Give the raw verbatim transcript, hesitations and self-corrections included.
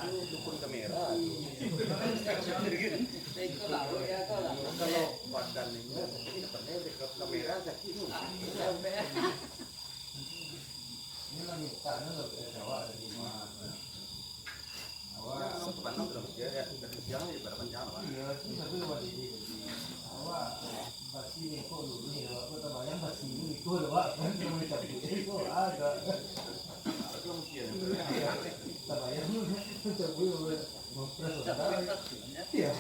Anu dukun kamera. Kalau badan ini, ini depannya dekat kamera, sakit. Ini lah minta, ini lah kecewa dari rumah. Awak. Nah, sepanjang sudah kerja, ya, dari siang ya, pada panjang, Pak. Iya, itu satu yang wajib. Awak basi ni kok dulu ya, aku tak bayang basi ni kok, Pak. Kan cuma cabut, eh, kok ada. Itu yang usia, ya. Iya, tak bayang, cabut, ngopres, iya.